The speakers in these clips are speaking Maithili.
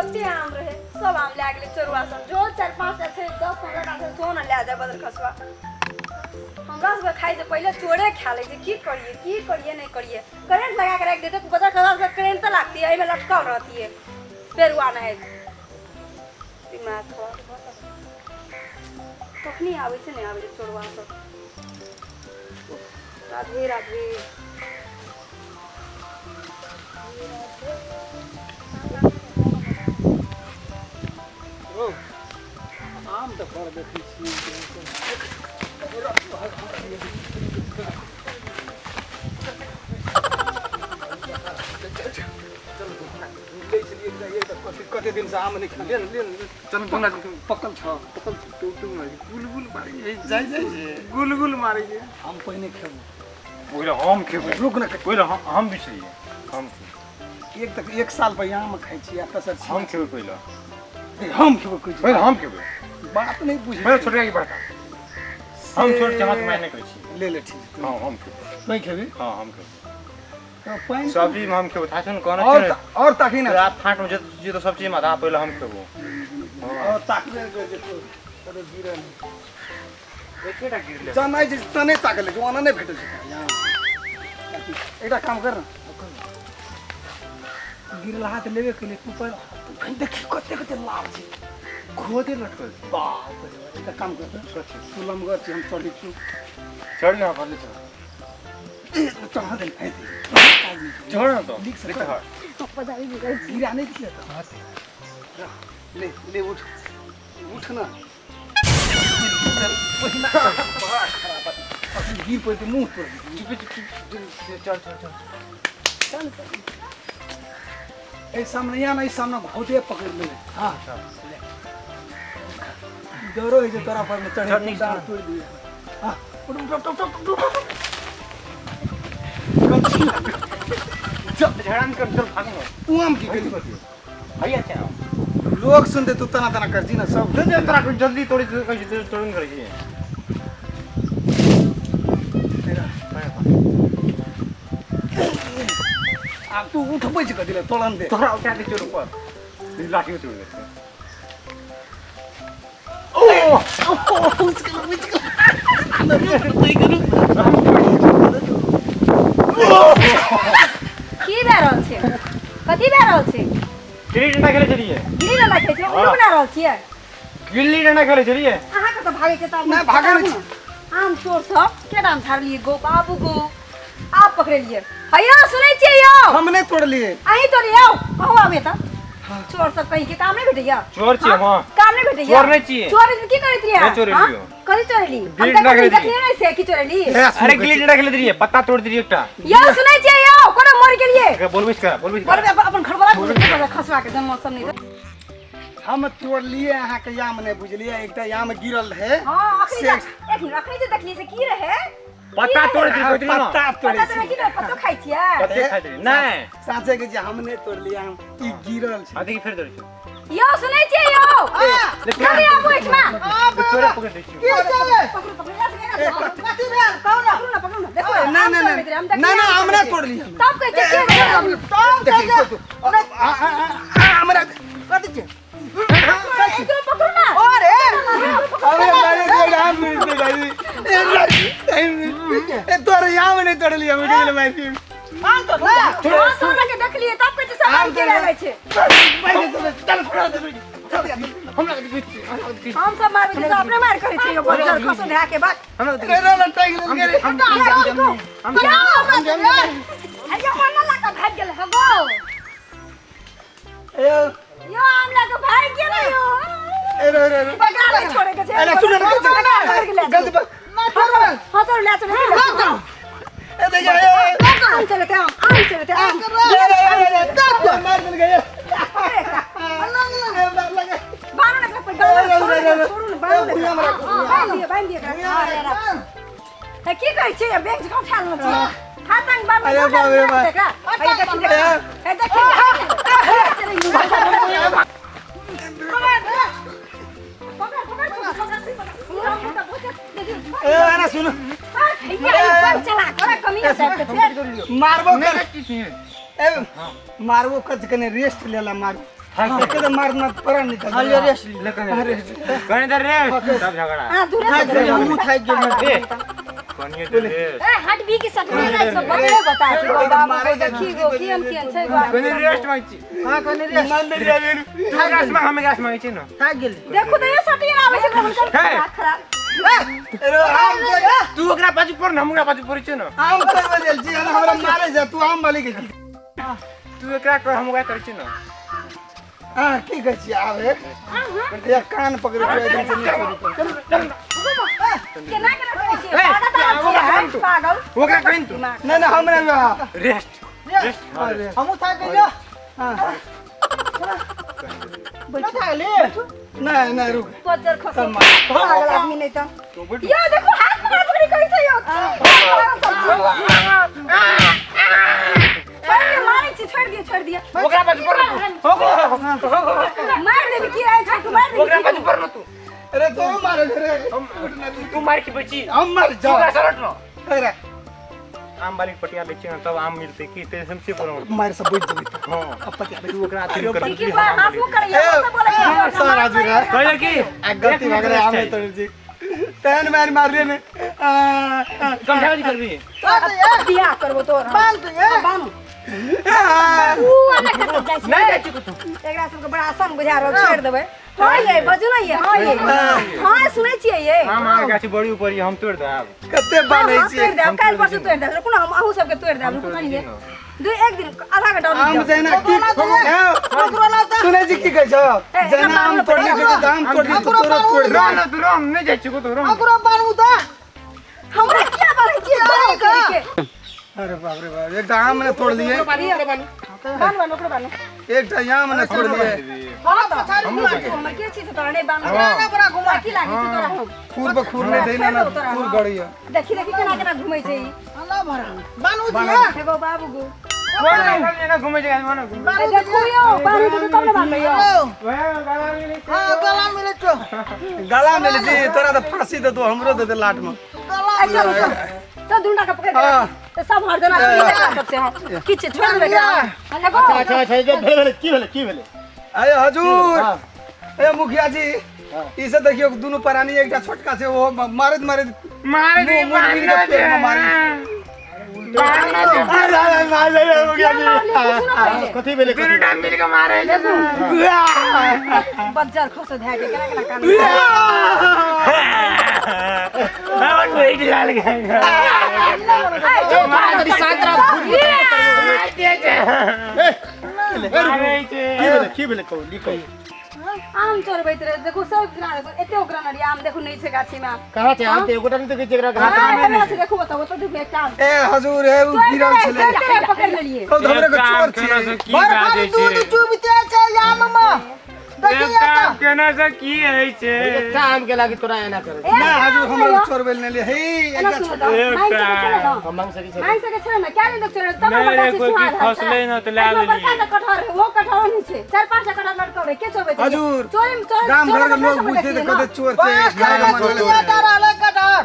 कते आम रहे सब आम लए गेलै चोरवा सब। जो 4-5 टा छै, 10-15 टा छै, सोना लए जाय बदल खसुआ। हमरा सबके खाइ से पहिले चोरे खा लै छै। की करिए, की करिए, नहि करिए। करेंट लगा के राखि देते, बदल खसुआ सबके करेंट तऽ लागती, एहिमे लटकल रहतियै पेरुआ नहि। दिमाग खराब भऽ गेल। कखनी आबै छै, नहि आबै छै चोरवा सब। उफ, राधे राधे। रौ, आम तऽ बड़ देखै छियै। लै छलियै एकटा, कते कते दिनसँ आम नहि खेलियै। ले ले, चल बंगला। पकल छ? पकल टू टू मारै, गुल गुल मारै छै, जाइ जाइ छै, गुल गुल मारै छै। हम पहिने खेबो। पहिले हम खेबै। रुक ने। पहिले हम बिछलियै, हम एक तक एक साल पर आम खाइ छी आ तेसर हम खेबै पहिले। ए, हम खेबो कहै छी। पहिले हम खेबै। बात नहि बुझै। पहिले छोटका की बड़का? हम छोट छी, हाथ माय नहि करै छी। ले ले, ठीक। हँ, हम खेबै। नहीं खेबी? हँ, हम खेबै। तऽ पानि सब्जी में हम खेबो, थाह छौ ने कहने और छै। और ताकी ने। तोरा फाट में जे जे तो सब चीज में आधा पहिले हम खेबो। और ताकबे नहि जे तो तोरे गिरल। एकेटा गिरले। जनाइ जे तने ताकले जो ओना नहि भेटै छै यहाँ। एकटा काम कर ने, गिरल हाथ लेबे के लिए तू पर कहीं देखी कते कते लाल छै। खोदे लटकल छै। बाप रे बाप। एकटा काम कर, तू लमगर छी, हम चढ़ै छी। चढ़ जा, भरले चढ़। चढ़ा दे। चढ़ न तो। लीक से देख। कर। पता नहीं। गिरा नहीं दिया तो ले ले, उठ उठ ना। चल, पहिना बड़ा खराब है। अखन गिर पड़तै मुँह पर। चुप चुप चुप, चल चल चल। चल चल, एहि सामने या ना, एहि सामने घोटे पकड़ ले। हाँ, ले। डरो होइ छै तोरा पर में चढ़े। चढ़, नीक डाँड़ चढ़। तोड़ि दिए। हाँ, उठ उठ उठ उठ उठ उठ उठ। चल, झगड़ा नहीं कर, चल भाग न। तू आम की करी? हैया छै आम। लोग सुनते तू तना तना कर छी ना सब। जल्दी तोरा जल्दी तोड़ी कहै छी, तोड़ी करै छी। आब तू उठबै छै कथी लए? तोड़न दे। तोरा उठा दे, चोर ऊपर लाठी तोड़ दे। की भए रहल छै? कथी भए रहल छै? गिल्ली डंडा खेले छलियै। गिल्ली डंडा खेलै छियै? उल्लू बना रहल छियै? गिल्ली डंडा खेले छलियै। अहाँ कतऽ भागै छियै तऽ? नहि, भागै नहि छी। आम चोर सब केना आम झाड़लियै गो बाबू गो? आब पकड़ेलियै। हैया, सुनै छियै यौ? हम नहि तोड़लियै। अहीं तोड़ियै। आउ, अहूँ आबै तऽ। चोर सब कहीं के काम नहीं भेटैया। चोर छियै हम, हाँ। काम नहीं भेटैया। चोर नहि छियै। चोर नहि की करैत रहियै? नहि चोरेलियौ। हाँ? कथी चोरेली? हम गिल्ली डंडा देखलियै खेलैत देखलियै नहि से की चोरेली। हे, सुन। अरे, गिल्ली डंडा खेलैत रहियै, पत्ता तोड़ देलियै एकटा। यौ, सुनै छियै यौ? कोना मरि गेलियै? एकरा बोलबै छै, बोलबै छै। बोलबै अपन घरवाला के, खसवा के जन्म सब नहीं। हम तोड़लियै अहाँके याम नहि बुझलियै, एकटा याम गिरल रहे। हाँ, अखनी से एक मिनट, अखनी जे देखलियै से की रहे? पत्ता तोड़ देलियै, कहैत रहियै ने। पत्ता तोड़ै पत्ता तोड़े छी। की रहे? पत्तो खाइ छियै? पत्ते खाइत रहियै नहि। साँचे के जे हम नहि तोड़लियै हम, ई गिरल छै। आ देखी, फेर तोड़ै छियौ। यौ, सुनै छियै यौ? जल्दी आबू एहिठमा। तोरा पकड़ दै छियौ। पकड़ू पकड़ू, कथी भेल कहू ना? पकड़ू ना, पकड़ू ना, देखो। नहि आम नहि चोरबैत रहे, हम नहि देखलियै नहि, आम हम नहि चोरबैत। तोड़लियै। तब कहै छियै के भेल? देखी, हमरा कथी छै? एकरो पकड़ू ना। अरे। अबे मारे के आम मिलते भाई, ए तोर याम नहीं तोड़लियै हम गेल भाई। आम तोड़ला? हाँ, तोड़ला के देखलियै, तब कहै छियै सब आम के रहै छै। चल, छोड़ा दे। हमरा के देखै छियै, हमरा के देखै हम सब मारबै छै, सब अपने मार करै छै यौ, बज्जर खसो धए के बात। हमरा के ए रे टाइग ले। अरे, ओना लऽ कऽ भागि गेल हँ गो। ए। यो, आम लऽ कऽ भागि गेलै यौ। ए रे रे रे। पकड़ा नहि छोड़े के छै। अरे सुन ना, पकड़ा पकड़ के ले गलती चलू। हाँ, चलू, ले चलू, ले चलू। ए देख ए आम चलते, आम आम चलते, आम। रे रे रे रे, मार मिल गए। ए मार लगे। बारह ना पर गाना छोड़ू ने, छोड़ू ने, बारह ने। बान्हि दिअ, बान्हि दिअ एकरा। हे, की कहै छियै? बैंक जकाँ उठा लेने छियै। हाथ तंग बान्हि अरे बाप रे बाप। एकरा। हे देखी, देखी। हे देखी। पकड़ पकड़ पकड़ पकड़। ए ना, सुन। चला कर कमी टाइप के छै। मारबो कर। छियै। ए मारबो कर, कने रेस्ट लेला मारू। के तो मार ना परा निकल हां ले रेस्ट ले कने दे रे सब झगड़ा हां दूर थाक गेल हमहूँ थाक गेल कनिए दे रे ए हट भी के सटने नहीं सब बतले बता छी बाबा मारे देखी गो केहन केहन छै गो कने रेस्ट मांग छी हां कने रेस्ट मान दे रे तू रेस्ट मांग हम रेस्ट मांग छी ना थाक गेल देखू तो ये सटिए आबै छै हुनकर दिमाग खराब अरे आम तू ओकरा पाछू पड़ ना हम ओकरा पाछू पड़ै छी ना आम तोड़बै गेल छी हमरा मारे जा तू आम वाली के तू एकरा कर हम ओकरा करै छी ना हां की कहै छी आबे या कान पकड़े के एकदम से नहीं चल केना केना करै छी पागल तू पागल ओकरा कहिन तू ना ना हमरा ना रेस्ट रेस्ट हमहूँ थाक गेल हां ना थाक ले नहीं नहीं रुक पज्जर खसो पागल आदमी नहीं तो यो देखो हाथ पकड़ पकड़ी करै छै यो छोड़ दिए मारै छी छोड़ दिए छोड़ दिए ओकरा पाछू पड़ तू मार देबी की आइ छै तू मार देबी ओकरा पाछू पड़ तू अरे तो मारे रे तू मार के बची हम मर तू जा ओकरा सरट न अरे आम वाली पटिया ले छी ना तब आम मिलते की ते हमसे पड़ो मार सब बैठ जेबै हां अब पटिया तू ओकरा अथी कर की बा हाथ मुंह करैया सब बोलै छै सर आज रे कहले की आ गलती भऽ गेलै आम तोड़ जी तेन मार मारले ने कम झाड़ी करबी बियाह करबो तोर बांध तो ये बानू ऊ वाला कतऽ जाइ छै नहीं जाइ छी कतौ एकरा सबके बड़ा आसान बुझा रहल छोड़ि देबै हँ ये बजू ने ये हँ ये हँ सुनै छियै ये आम अहाँ गाछी बड़ी ऊपर हम तोड़ देब कते बान्है हँ, छियै तोड़ि देब काल्हि परसू तोड़ि देब रुकू ने हम अहूँ सबके तोड़ि देब रुकू कनि दू एक दिन आधा घंटा रुकि आम जाउ जहिना की सुनै छी की कहै छौ जहिना आम तोड़ने के तऽ आम तोड़ने तऽ तोरो तोड़ि दे रह न तू रह नहीं जाइ छी कतौ रह ओकरो बानू तऽ हमरा किया बान्है छियै तोड़ि के अरे बाप रे बाप एकटा आम ने तोड़ लिए बान्ह बान्ह ओकरो बान्ह एकटा आम ने तोड़ लिए हँ तऽ हमर के छी से तोरा नहि बान्ह ना बड़ा घुमा की लागै छै तोरा हम खुर पर खुर नहि दैना ने खुर गड़ैया देखी देखी केना केना घुमै छै ई अल्लाह भरा बानू दिया एगो बाबू गो कोन नहीं ना घुमै छै मन घुमै ए, देखू यौ बान्हू देतै तब ने बान्हबै यौ हां गला मिले छो गला में जी तोरा तऽ फांसी दे दो हमरो दे दे लाट में गला ए, चलू चलू चल दुनू के पकड़ के हाँ। तऽ सब हरदना सबसे हम किछु छोड़ देबै एगो अच्छा अच्छा जे भेलै भेलै की भेलै की भेलै अरे हजूर ए मुखिया जी ई से देखियो दुनू प्राणी एकटा छोटका छै ओहो मारैत मारैत मारे दे मुँह मुड़ के पेट में मारे मारना दे अरे अरे मार ले रे मुखिया जी कथी भेलै दुनू टाइम मिल के मारे बज्जर खसो धए के केना केना कान हमन वेट लाल गए मारे की भेलै की भेलै कहू लिखू आम चोरबैत रहे देखो सब गिरा देखो एते ओकरा नरिया आम देखो नहीं छै गाछी में आम कहाँ छै आम तऽ एगोटा नहि देखै छियै एकरा घाट हाँ, हमरा से देखो बताओ तो देखो एकटा आम ए हजूर हे उ गिरल छलै तोड़ि तोड़ि पकड़ लेलिए कहू तऽ हमरे के चोर छियै बड़ दूध चुबिते छै आम में देखिए काम केना से की होइ छै एकटा आम के लागी तोरा एना करे ए, ना हजूर हमरा चोरबै ले लिए हे एना एकटा सुनो तऽ मांगि सकै छलै ने हम मांग सकै छी मांगि सकै छलै ने क्या दिन तक चोर तब नहि हमर रे, गाछी कोई सुहा की रहल फसलै छै। ने तऽ लए एहिमे बड़का लेलियै। टा कटहर है वो कटहरो नहि छै चारि पाँच टा कटहर लटकल रहै के चोरबै छै हजूर चोरी चोर गाम घर के चोर लोग बुझते तऽ कहते चोर छै पाँच घर के टा मारल दुनिया रहलै कटहर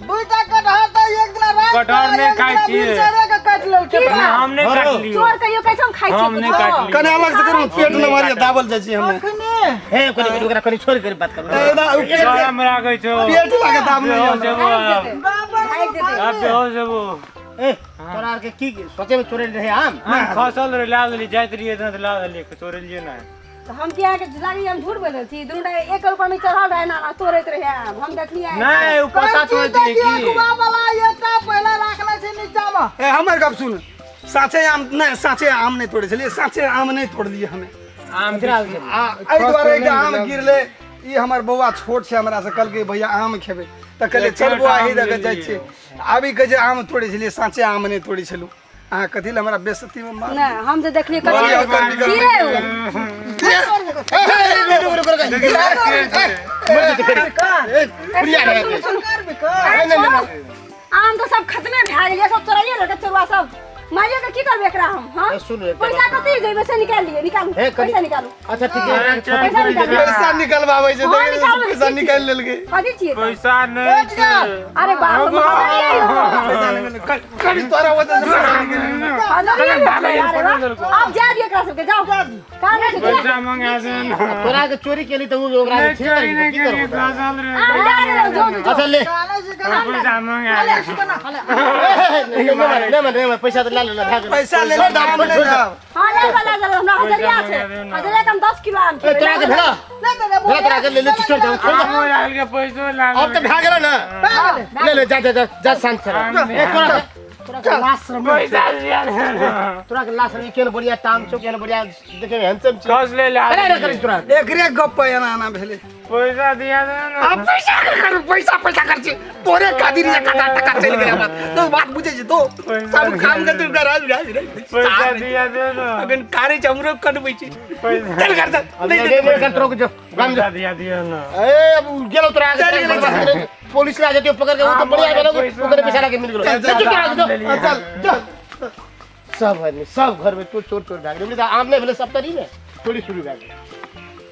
दुईटा कटहर तऽ एक दिना रात कटहर नहि खाइ छियै। के काटि लेलकै हम नहि काटलियो चोर कहियो कहै छै हम खाइ छियै हम नहि कुछो। काटलियो। कने अलग से करू पेट न मारिए दाबल जाइ छी हमे अखने हे कनि कनि ओकरा कनि छोड़ि कऽ बात करू ए ना उ पेट गरम राखै छौ पेट लागे दाब नहीं बेहोश हमरा हेबो भागि जेतै। बाबर भागि जेतै। आब बेहोश हेबो ए तोरा आर के की सोचे में चोरे रहे आम हम खसल रहे ला देली जाइत रहियै तऽ ला देली चोरेलियै नहि तऽ हम की अहाँके लागैए हम झूठ बोलि रहल छी दुनू टा एक ऊपर में चढ़ल रहै ना तोड़ैत रहै आम हम देखलियै नहि ओ पता तोड़ैत रहियै की अगुआ वाला एकटा पहले राखले छै नीचा में ए हमर गप सुन साँचे आम नहि साँचे आम नहि तोड़ै छलियै साँचे आम नहि तोड़लियै हमे आम आ एहि दुआरे एकटा आम गिरलै ई हमर बौआ छोट छै हमरा से कहलकै भैया आम खेबै तऽ कहलियै चल बौआ एहि दऽ कऽ जाइ छियै आबि कऽ जे आम तोड़ै छलियै साँचे आम नहि तोड़ै छलहुँ अहाँ कथी लए हमरा बेइज्जती में मार नहि हम तऽ देखलियै मार कथी कर की रे उ? सुनू, सुनू। आम तऽ सब खतमे भए गेलै सब चोराइए लेलकै चोरवा सब मारियो के की करबै एकरा हम हाँ ए, सुनू, एकटा पैसा कथी जेबै से निकाल लियै निकालू हे, कनि- पैसा निकालू अच्छा ठीक है पैसा निकालू पैसा निकलवाबै छै हाँ, तऽ निकालबै। पैसा निकालि लेलकै कथी छियै तऽ? पैसा नहि छै अरे बाप रे, पैसा निकालि करी तोरा वजह से अब जा दियो एकरा सबके, जाओ। कहाँ नहीं छै? पैसा मंगा दे ना। तोरा के चोरी केली त उ ओकरा के नहीं, छेड़ चोरी नहीं की करी, करबो? फसल रे। आम जा रे, जो जो जो। अच्छा ले। पैसा मंगा दे। नहीं मार, नहीं मार, नहीं मार, पैसा त ला ले ना, भाग। पैसा ले ले, दाम ले ले। हाँ, ले जा, ले जा, हमरा हजरिया छै। हजरिया के हम 10 किलो आम ए, खेबै। तोरा के भेला भेला, तोरा के ले ले, छोड़ दे, छोड़ दे। आमो लाल के पैसो लाल। अब त भाग गेलो ना, ले ले, जा जा जा जा, शांत से रह। ए, तोरा तोरा के लाश शरम नहीं पैसा दिया दे ना। तोरा के लाश शरम केन बढ़िया टांग छौ, केन बढ़िया देखे में हैंडसम छी। कस ले ला। अरे अरे करी तोरा एकरे गप्प एना एना भेलै। पैसा दिया दे ना। अब पैसा के करू, पैसा पैसा कर छी तोरे खातिर जे कटा टका चलि गेलै बात तो बात बुझै छी तो सब काम के तू कर राज राज। पैसा दिया दे ना। अखन कार्य छै हमरो कटबै छी। पैसा चल घर चल। अब नहीं ले देतै ले पैसा। कर तोरा के जो गाम जो। पैसा दिया दिया ना। ए, अब गेलो तोरा आगे। चल गेलै। पुलिस ला जतियो पकड़ के, उ तो बढ़िया भेलो, ओकरे पैसा लाके मिल गेलो। चल, चल, चल, तोरा आगे जो। चल चल सब आदमी सब घर में चोर चोर चोर भाग गेलै। आम नहि भेलै सब तरी में चोरी शुरू भए गेलै।